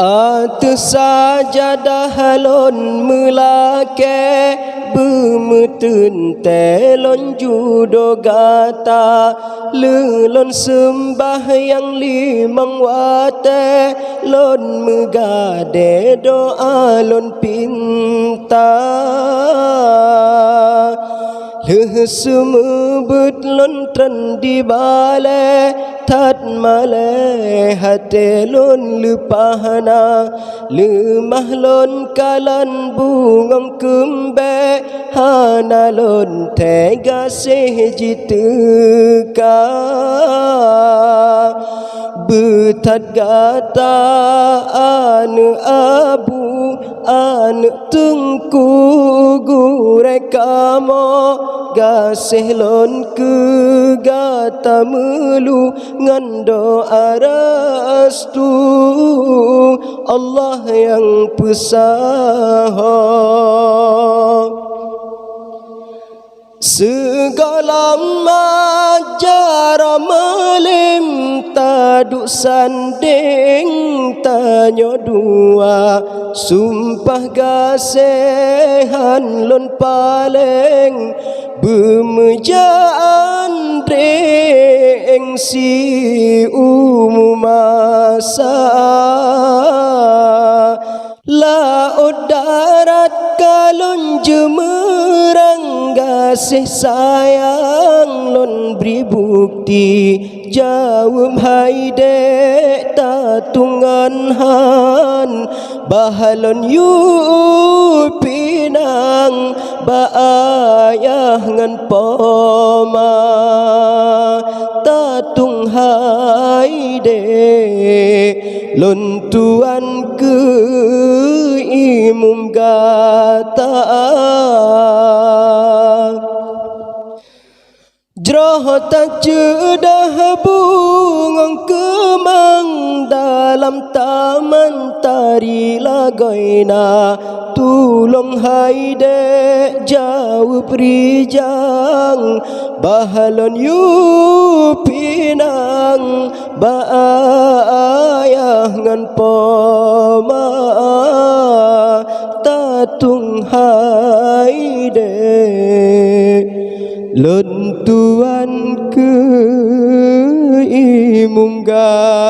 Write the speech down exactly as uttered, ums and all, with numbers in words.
Ateueh sajadah lôn meulakée, beumeuteuntée lôn judoe gata. Lheueh lôn seumbahyang limong watée, lôn meugadée doá lôn pinta. Lheueh seumeubeuet lôn treun di balée, that malée até lôn leupah na. Leumah lôn kalon bungöng keumbée, hana lôn thée gaséh jiteuka. Beuthat gata aneuëk abu, aneuëk teungku gurée kamoe, gaséh lôn keu gata meulu ngon doá restu. Allah nyang peusaho. Sigohlom mat jaroe meulém, taduek sandéng tanyoe dua. Sumpah gaséh han lôn paléng, beumeujak andréng siumu masa. Laôt darat ka lôn jeumeurang, gaséh sayang lôn bri bukeuti. Jaweueb hai dék, tatueng ngon han, bah lôn yue pinang bak ayah ngon poma. Tatueng hai dék, lôn tuan keu imum gata. Jroh taceudah bungöng keumang dalam taman tari lagoina. Tulông hai dék jaweueb rijang, bah lôn yue pinang bak ayah ngon poma. Tatueng hai dék, lôn tuan keu imum gata.